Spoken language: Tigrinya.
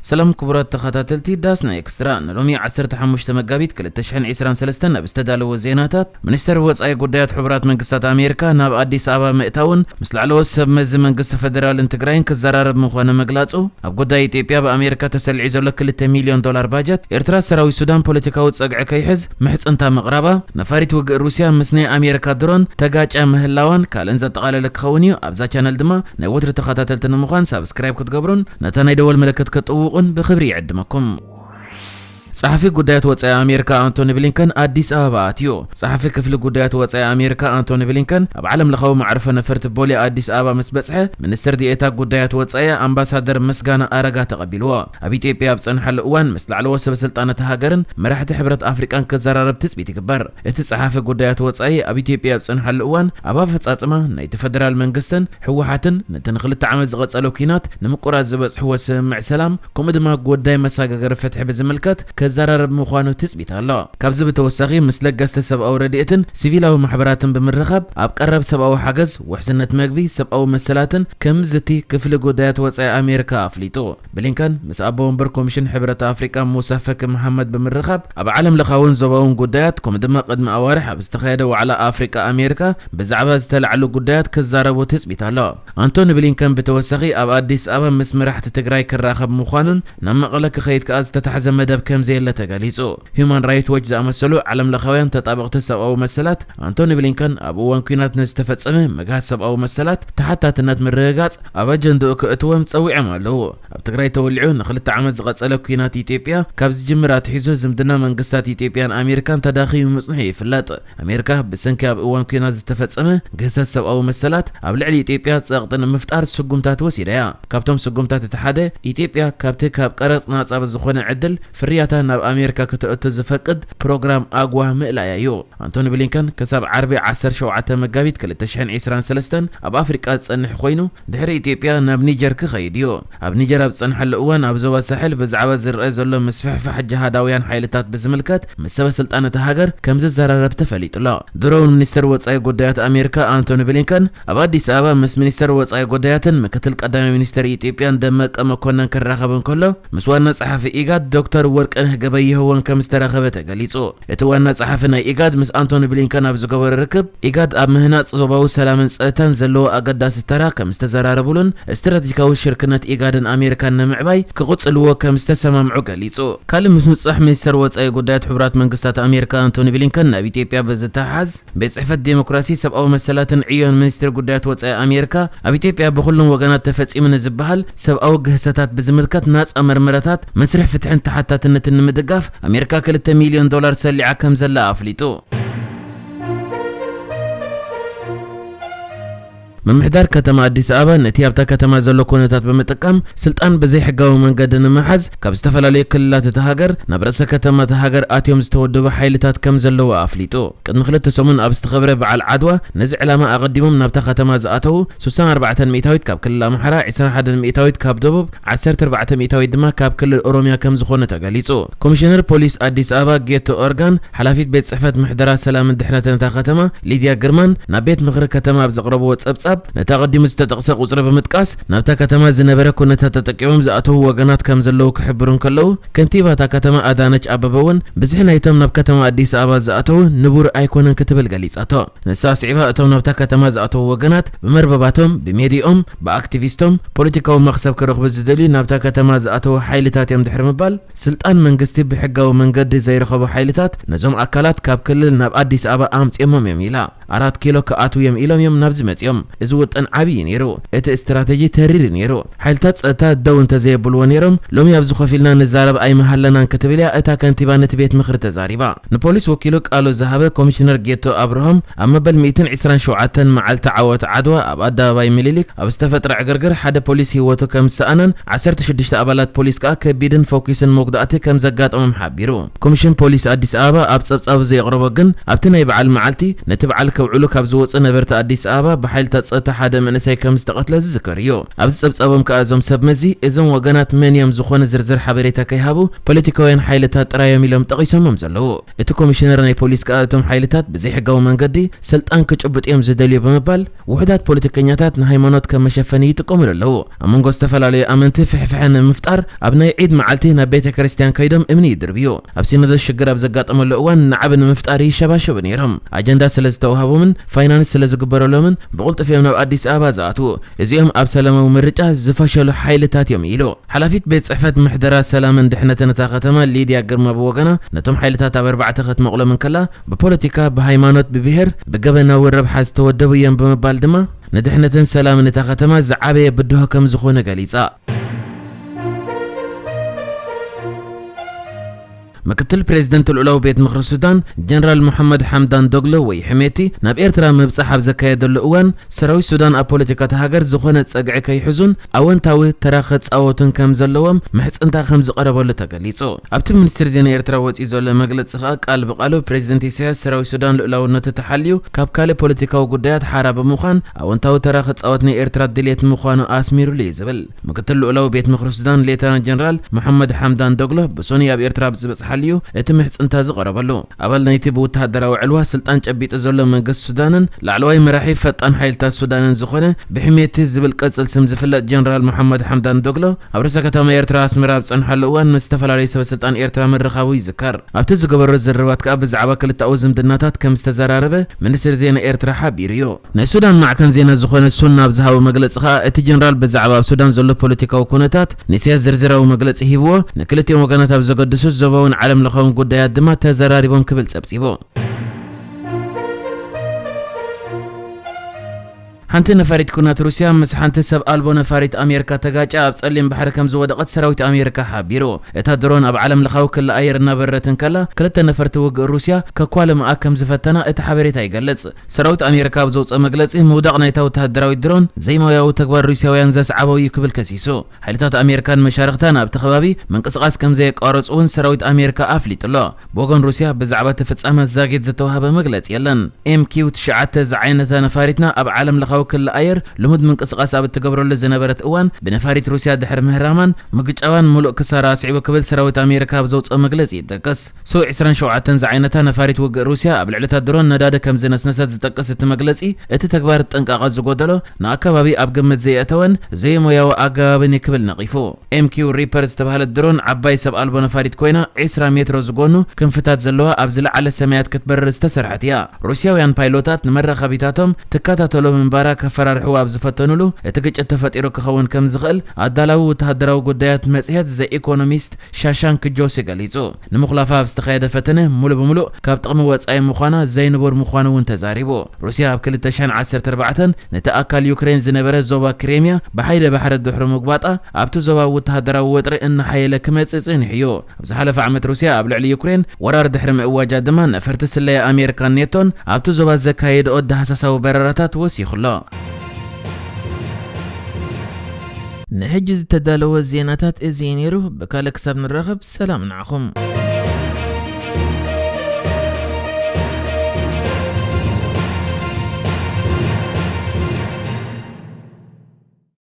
ሰላም ክቡራት ተኸታተልቲ ዳስና ኤክስትራ፣ ንሎሚ ዓሰርተ ሓሙሽተ መጋቢት ክልተ ሽሕን ዕስራን ሰለስተን ኣብ ዝተዳለወ ዜናታት፣ ሚኒስተር ወጻኢ ጉዳያት ሕቡራት መንግስታት ኣሜሪካ ናብ ኣዲስ ኣበባ ምእታውን ምስ ላዕለዎት ሰብ መዚ መንግስቲ ፈደራልን ትግራይን ክዘራረብ ምዃኑ ምግላጹ፣ ኣብ ጉዳይ ኢትዮጵያ ብኣሜሪካ ተሰሊዑ ዘሎ ክልተ ሚልዮን ዶላር ባጀት፣ ኤርትራ ሰራዊት ሱዳን ፖለቲካዊ ጸግዒ ከይሕዝ ምሕጽንታ ምቕራባ፣ ነፋሪት ውግእ ሩስያ ምስ ናይ ኣሜሪካ ድሮን ተጋጭያ ምህላዋን ካልእን ዘጠቓለለ ክኸውን እዩ። ኣብዛ ቻነል ድማ ናይ ወትሪ ተኸታተልቲ ንምዃን ሳብስክራይብ ክትገብሩን ነታ ናይ ደወል ምልክት ክትጥውቑን ብኽብሪ ይዕድመኩም። ጸሓፊ ጉዳያት ወጻኢ ኣሜሪካ ኣንቶኒ ብሊንከን ኣዲስ ኣበባ ኣትዩ። ጸሓፊ ክፍሊ ጉዳያት ወጻኢ ኣሜሪካ ኣንቶኒ ብሊንከን ኣብ ዓለም ለኻዊ መዕርፎ ነፈርቲ ቦሌ ኣዲስ ኣበባ ምስ በጽሐ፣ ሚኒስትር ዲኤታ ጉዳያት ወጻኢ ኣምባሳደር ምስጋና ኣረጋ ተቐቢልዎ። ኣብ ኢትዮጵያ ኣብ ጸንሓሉ እዋን ምስ ላዕለዎት ሰበ ስልጣን እታ ሃገርን መራሕቲ ሕብረት ኣፍሪቃን ክዘራረብ ትጽቢት ይግበር። እቲ ጸሓፊ ጉዳያት ወጻኢ ኣብ ኢትዮጵያ ኣብ ጸንሓሉ እዋን ኣብ ኣፈጻጽማ ናይቲ ፈደራል መንግስትን ህወሓትን ነቲ ንክልተ ዓመት ዝቐጸለ ኲናት ንምቁራጽ ዝበጽሕዎ ስምምዕ ሰላም፣ ከምኡ ድማ ጉዳይ መሰጋገሪ ፍትሒ ብዝምልከት ክዘራረብ ምዃኑ ትጽቢት ኣሎ። ካብዚ ብተወሳኺ ምስ ለገስቲ ሰብኣዊ ረድኤትን ሲቪላዊ ማሕበራትን ብምርኻብ ኣብ ቀረብ ሰብኣዊ ሓገዝ፣ ውሕስነት መግቢ፣ ሰብኣዊ መሰላትን ከምዝቲ ክፍሊ ጉዳያት ወጻኢ ኣሜሪካ ኣፍሊጡ። ብሊንከን ምስ ኣቦ ወንበር ኮሚሽን ሕብረት ኣፍሪቃ ሙሳ ፈኪ መሓመድ ብምርኻብ ኣብ ዓለም ለኻውን ዞባውን ጉዳያት ከምኡ ድማ ቅድሚ ኣዋርሕ ኣብ ዝተኻየደ ዋዕላ ኣፍሪቃ ኣሜሪካ ብዛዕባ ዝተላዕሉ ጉዳያት ክዛረቡ ትጽቢት ኣሎ። ኣንቶኒ ብሊንከን ብተወሳኺ ኣብ ኣዲስ ኣበባ ምስ መራሕቲ ትግራይ ክራኸብ ምዃኑን ናብ መቐለ ክኸይድ ከኣ ዝተታሕዘ መደብ ከም ዘየለ ተገሊጹ። ሂዩማን ራይት ዎች ዝኣመሰሉ ዓለም ለኻውያን ተጣበቕቲ ሰብኣዊ መሰላት ኣንቶኒ ብሊንከን ኣብ እዋን ኲናት ንዝተፈጸመ ምግሃስ ሰብኣዊ መሰላት ተሓታትነት ምርግጋጽ ኣብ ኣጀንድኡ ክእትዎም ጸዊዖም ኣለዉ። ኣብ ትግራይ ተወሊዑ ንክልተ ዓመት ዝቐጸለ ኲናት ኢትዮጵያ ካብ ዝጅምር ኣትሒዙ ዝምድና መንግስታት ኢትዮጵያን ኣሜሪካን ተዳኺሙ ምጽንሑ ይፍለጥ። ኣሜሪካ ብሰንኪ ኣብ እዋን ኲናት ዝተፈጸመ ግህሰት ሰብኣዊ መሰላት ኣብ ልዕሊ ኢትዮጵያ ጸቕጢ ንምፍጣር ስጉምታት ወሲዳ እያ። ካብቶም ስጉምታት እቲ ሓደ ኢትዮጵያ ካብቲ ካብ ቀረጽ ናጻ ብዝኾነ ዕድል ፍርያታ ናብ ኣሜሪካ ክተእቱ ዝፈቅድ ፕሮግራም ኣግዋ ምእላያ እዩ። ኣንቶኒ ብሊንከን ክሳብ ዓርቢ ዓሰርተ ሸውዓተ መጋቢት ክልተ ሽሕን ዕስራን ሰለስተን ኣብ ኣፍሪቃ ዝጸንሕ ኮይኑ፣ ድሕሪ ኢትዮጵያ ናብ ኒጀር ክኸይድ እዩ። ኣብ ኒጀር ኣብ ዝጸንሐሉ እዋን ኣብ ዞባ ሳሕል ብዛዕባ ዝረአ ዘሎ ምስፍሕፋሕ ጅሃዳውያን ሓይልታት ብዝምልከት ምስ ሰበ ስልጣን እታ ሃገር ከም ዝዘራረብ ተፈሊጡ ኣሎ። ድሮ እውን ሚኒስተር ወጻኢ ጉዳያት ኣሜሪካ ኣንቶኒ ብሊንከን ኣብ ኣዲስ ኣበባ ምስ ሚኒስተር ወጻኢ ጉዳያትን ምክትል ቀዳማይ ሚኒስተር ኢትዮጵያን ደመቀ መኮነን ክራኸብ እንከሎ፣ ምስ ዋና ጸሓፊ ኢጋድ ዶክተር ወርቅነህ ገበየሁ እውን ከም ዝተራኸበ ተገሊጹ። እቲ ዋና ጸሓፊ ናይ ኢጋድ ምስ ኣንቶኒ ብሊንከን ኣብ ዝገበሮ ርክብ፣ ኢጋድ ኣብ ምህናጽ ዞባዊ ሰላምን ጸጥታን ዘለዎ ኣገዳሲ ተራ ከም ዝተዘራረቡሉን ስትራቴጂካዊ ሽርክነት ኢጋድን ኣሜሪካን ንምዕባይ ክቕጽልዎ ከም ዝተሰማምዑ ገሊጹ። ካልእ ምስ ምብጻሕ ሚኒስተር ወጻኢ ጉዳያት ሕቡራት መንግስታት ኣሜሪካ ኣንቶኒ ብሊንከን ናብ ኢትዮጵያ ብዝተሓዝ፣ ቤት ጽሕፈት ዴሞክራሲ፣ ሰብኣዊ መሰላትን ዕዮን ሚኒስትሪ ጉዳያት ወጻኢ ኣሜሪካ ኣብ ኢትዮጵያ ብኹሉም ወገናት ተፈጺሙ ንዝበሃል ሰብኣዊ ግህሰታት ብዝምልከት ናጻ መርመራታት መስርሕ ፍትሕን ተሓታትነትን ንምድጋፍ ኣሜሪካ ክልተ ሚልዮን ዶላር ሰሊዓ ከም ዘላ ኣፍሊጡ። ምምሕዳር ከተማ ኣዲስ ኣበባ ነቲ ኣብታ ከተማ ዘሎ ኩነታት ብምጥቃም ስልጣን ብዘይሕጋዊ መንገዲ ንምሓዝ ካብ ዝተፈላለዩ ክልላት እታ ሃገር ናብ ርእሰ ከተማ እታ ሃገር ኣትዮም ዝተወደቡ ሓይልታት ከም ዘለዎ ኣፍሊጡ። ቅድሚ ክልተ ሰሙን ኣብ ዝተኸብረ በዓል ዓድዋ ነዚ ዕላማ ኣቐዲሞም ናብታ ከተማ ዝኣተዉ ስሳን ኣርባዕተን ሚእታዊት ካብ ክልል ኣምሓራ፣ ዕስራን ሓደን ሚእታዊት ካብ ደቡብ፣ ዓሰርተ ኣርባዕተ ሚእታዊት ድማ ካብ ክልል ኦሮሚያ ከም ዝኾነ ተገሊጹ። ኮሚሽነር ፖሊስ ኣዲስ ኣበባ ጌቶ ኦርጋን፣ ሓላፊት ቤት ጽሕፈት ምሕደራ ሰላምን ድሕነትን እታ ከተማ ሊድያ ግርማን ናብ ቤት ምኽሪ ከተማ ኣብ ዘቕረብዎ ጸብጻብ፣ ነቲ ኣቐዲሙ ዝተጠቕሰ ቁጽሪ ብምጥቃስ፣ ናብታ ከተማ ዝነበረ ኩነታት ተጠቂሞም ዝኣተዉ ወገናት ከም ዘለዉ ክሕብሩ እንከለዉ፣ ከንቲባ እታ ከተማ ኣዳነች ኣበበ እውን ብዝሒ ናይቶም ናብ ከተማ ኣዲስ ኣበባ ዝኣተዉ ንቡር ኣይኮነን ክትብል ገሊጻቶ። ንሳ ኣስዒባ፣ እቶም ናብታ ከተማ ዝኣተዉ ወገናት ብመርበባቶም፣ ብሜድያኦም፣ ብኣክቲቪስቶም፣ ፖለቲካዊ መኽሰብ ክረኽቡ ዝደልዩ ናብታ ከተማ ዝኣተዉ ሓይልታት እዮም ድሕሪ ምባል፣ ስልጣን መንግስቲ ብሕጋዊ መንገዲ ዘይረኸቡ ሓይልታት ነዞም ኣካላት ካብ ክልል ናብ ኣዲስ ኣበባ ኣምጺኦሞም እዮም ኢላ። ኣራት ኪሎ ክኣትዉ እዮም ኢሎም እዮም ናብዚ መጺኦም። እዚ ውጥን ዓብዪ ነይሩ። እቲ ስትራተጂ ተሪር ነይሩ። ሓይልታት ጸጥታ ደው እንተዘየብልዎ ነይሮም፣ ሎሚ ኣብዚ ኮፍ ኢልና ንዛረብ ኣይምሃለናን ክትብል እያ እታ ከንቲባ ነቲ ቤት ምኽሪ ተዛሪባ። ንፖሊስ ወኪሉ ቃሉ ዝሃበ ኮሚሽነር ጌቶ ኣብርሆም፣ ኣብ መበል ሚእትን ዕስራን ሸውዓተን መዓልቲ ዓወት ዓድዋ ኣብ ኣደባባይ ምኒልክ ኣብ ዝተፈጥረ ዕግርግር ሓደ ፖሊስ ህይወቱ ከም ዝሰኣነን ዓሰርተ ሽዱሽተ ኣባላት ፖሊስ ከኣ ከቢድን ፈኲስን መጉዳእቲ ከም ዘጋጠሞም ሓቢሩ። ኮሚሽን ፖሊስ ኣዲስ ኣበባ ኣብ ጸብጻቡ ዘየቕረቦ ግን፣ ኣብቲ ናይ በዓል መዓልቲ ነቲ በዓል ከብዕሉ ካብ ዝወጹ ነበርቲ ኣዲስ ኣበባ ብሓይልታት እቲ ሓደ መንእሰይ ከም ዝተቐትለ ዝዝከር እዩ። ኣብዚ ጸብጻቦም ከኣ እዞም ሰብ መዚ እዞም ወገናት መን እዮም ዝኾነ ዝርዝር ሓበሬታ ከይሃቡ ፖለቲካውያን ሓይልታት ጥራዮም ኢሎም ጠቒሶሞም ዘለዉ። እቲ ኮሚሽነር ናይ ፖሊስ ከኣ እቶም ሓይልታት ብዘይሕጋዊ መንገዲ ስልጣን ክጭብጡ እዮም ዝደልዩ ብምባል ውሑዳት ፖለቲከኛታት ንሃይማኖት ከም መሸፈኒ ይጥቀሙሉ ኣለዉ። ኣብ መንጎ ዝተፈላለዩ ኣመንቲ ፍሕፍሐ ንምፍጣር ኣብ ናይ ዒድ መዓልቲ ናብ ቤተ ክርስቲያን ከይዶም እምኒ ይድርብዩ። ኣብ ሲኖዶስ ሽግር ኣብ ዘጋጠመሉ እዋን ንዓቢ ንምፍጣር ይሸባሸቡ ነይሮም። ኣጀንዳ ስለ ዝተዋህቦምን ፋይናንስ ስለ ዝግበረሎምን ብቕልጡፍ እዮም ናብ ኣዲስ ኣበባ ዝኣትዉ። እዚኦም ኣብ ሰላማዊ ምርጫ ዝፈሸሉ ሓይልታት እዮም ኢሉ። ሓላፊት ቤት ጽሕፈት ምሕደራ ሰላምን ድሕነትን እታ ከተማ ሊድያ ግርማ ብወገና ነቶም ሓይልታት ኣብ ኣርባዕተ ክትመቕሎም እንከላ ብፖለቲካ፣ ብሃይማኖት፣ ብብሄር፣ ብገበናዊ ረብሓ ዝተወደቡ እዮም ብምባል ድማ ንድሕነትን ሰላምን እታ ከተማ ዝዓበየ ብድሆ ከም ዝኾነ ገሊጻ። ምክትል ፕሬዝደንት ልኡላዊ ቤት ምኽሪ ሱዳን ጀነራል መሐመድ ሓምዳን ዶግሎ ወይ ሕሜቲ ናብ ኤርትራ ምብጻሕ ኣብ ዘካየደሉ እዋን ሰራዊት ሱዳን ኣብ ፖለቲካ እታ ሃገር ዝኾነ ጸግዒ ከይሕዙን ኣወንታዊ ተራ ክጻወቱን ከም ዘለዎም ምሕጽንታ ከም ዝቐረበሉ ተገሊጹ። ኣብቲ ሚኒስትሪ ዜና ኤርትራ ወጺኡ ዘሎ መግለጺ ከኣ ቃል ብቃሉ ፕሬዝደንት ኢሳያስ ሰራዊት ሱዳን ልኡላውነቱ ተሓልዩ ካብ ካልእ ፖለቲካዊ ጉዳያት ሓራ ብምዃን ኣወንታዊ ተራ ክጻወት ናይ ኤርትራ ድልየት ምዃኑ ኣስሚሩሉ እዩ ዝብል። ምክትል ልኡላዊ ቤት ምኽሪ ሱዳን ሌተናንት ጀነራል መሐመድ ሓምዳን ዶግሎ ብሶኒ ኣብ ኤርትራ ኣብ ዝበጽሓሉ እዩ እቲ ምሕጽንታ ዝቐረበሉ። ኣባል ናይቲ ብወተሃደራዊ ዕልዋ ስልጣን ጨቢጡ ዘሎ መንግስቲ ሱዳንን ላዕለዋይ መራሒ ፈጣን ሓይልታት ሱዳንን ዝኾነ ብሕሜቲ ዝብል ቅጽል ስም ዝፍለጥ ጀነራል መሐመድ ሓምዳን ዶግሎ ኣብ ርእሰ ከተማ ኤርትራ ኣስመራ ኣብ ዝጸንሓሉ እዋን ምስ ዝተፈላለዩ ሰበ ስልጣን ኤርትራ ምርኻቡ ይዝከር። ኣብቲ ዝገበሮ ዝርርባት ከኣ ብዛዕባ ክልተኣዊ ዝምድናታት ከም ዝተዘራረበ ሚኒስትሪ ዜና ኤርትራ ሓቢሩ እዩ። ናይ ሱዳን ማዕከን ዜና ዝኾነ ሱና ኣብ ዝሃቦ መግለጺ ከኣ እቲ ጀነራል ብዛዕባ ኣብ ሱዳን ዘሎ ፖለቲካዊ ኩነታት ንኢሳያስ ዝርዝራዊ መግለጺ ሂብዎ፣ ንክልቲኦም ወገናት ኣብ ዘገድሱ ዞባውን ዓለም ለኻውን ጉዳያት ድማ ተዘራሪቦም ክብል ጸብጺቡ። ሓንቲ ነፋሪት ኩናት ሩስያ ምስ ሓንቲ ሰብ ኣልቦ ነፋሪት ኣሜሪካ ተጋጭያ ኣብ ጸሊም ባሕሪ ከም ዝወደቐት ሰራዊት ኣሜሪካ ሓቢሩ። እታ ድሮን ኣብ ዓለም ለኻዊ ክሊ ኣየር እናበረረት እንከላ ክልተ ነፈርቲ ውግእ ሩስያ ከኳልምኣ ከም ዝፈተና እቲ ሓበሬታ ይገልጽ። ሰራዊት ኣሜሪካ ኣብ ዘውፅኦ መግለፂ ምውዳቕ ናይታ ወተሃደራዊት ድሮን ዘይሞያዊ ተግባር ሩስያውያን ዘስዓቦ እዩ ክብል ከሲሱ። ሓይልታት ኣሜሪካን መሻርኽታን ኣብቲ ከባቢ ምንቅስቓስ ከም ዘየቋረፁ እውን ሰራዊት ኣሜሪካ ኣፍሊጡ ኣሎ። ብወገን ሩስያ ብዛዕባ እቲ ፍጻመ ዛጊት ዝተዋህበ መግለጺ የለን። ኤም ኪው ትሽዓተ ዝዓይነታ ነፋሪትና ኣብ ዓለም ለኻዊ ክሊ ኣየር ልሙድ ምንቅስቓስ ኣብ እትገብረሉ ዝነበረት እዋን ብነፋሪት ሩስያ ድሕሪ ምህራማን ምግጫዋን ምሉእ ክሳራ ኣስዒቡ ክብል ሰራዊት ኣሜሪካ ኣብ ዘውፅኦ መግለጺ ይጠቅስ። ሱ ዕስራን ሸውዓተን ዝዓይነታ ነፋሪት ውግእ ሩስያ ኣብ ልዕሊ እታ ድሮን ነዳዲ ከም ዝነስነሰት ዝጠቅስ እቲ መግለጺ፣ እቲ ተግባር ጥንቃቐ ዝጎደሎ፣ ንኣከባቢ ኣብ ግምት ዘየእተወን ዘይሞያዊ ኣገባብን እዩ ክብል ነቒፉ። ኤም ኪው ሪፐር ዝተባህለት ድሮን ዓባይ ሰብ ኣልቦ ነፋሪት ኮይና ዕስራ ሜትሮ ዝጎኑ ክንፍታት ዘለዋ ኣብ ዝለዓለ ሰማያት ክትበርር ዝተሰርሐት እያ። ሩስያውያን ፓይሎታት ንመራኸቢታቶም ትከታተሎ ምንባራ ከፈራርሕዋ ኣብ ዝፈተኑሉ እቲ ግጭት ተፈጢሩ ክኸውን ከም ዝኽእል ኣዳላዊ ወተሃደራዊ ጉዳያት መጽሔት ዘ ኢኮኖሚስት ሻሻንክ ጆሲ ገሊጹ። ንምኹላፋ ኣብ ዝተኻየደ ፈተነ ሙሉ ብምሉእ ካብ ጥቕሚ ወጻኢ ምዃና ዘይንቡር ምዃኑ እውን ተዛሪቡ። ሩስያ ኣብ ክልተ ሽሕን ዓሰርተ ኣርባዕተን ነቲ ኣካል ዩክሬን ዝነበረ ዞባ ክሬምያ ብሓይሊ ባሕሪ ድሕሪ ምግባጣ ኣብቲ ዞባ ወተሃደራዊ ወጥሪ እናሓየለ ክመጽእ ጽኒሑ እዩ። ኣብ ዝሓለፈ ዓመት ሩስያ ኣብ ልዕሊ ዩክሬን ወራር ድሕሪ ምእዋጃ ድማ ነፈርቲ ስለያ ኣሜሪካን ኔቶን ኣብቲ ዞባ ዘካየድኦ ዳህሳሳዊ በረራታት ወሲኹ ኣሎ። ንሕጂ ዝተዳለወ ዜናታት እዚ እዩ ነይሩ። ብካልእ ክሳብ ንራኸብ ሰላም ንዓኹም።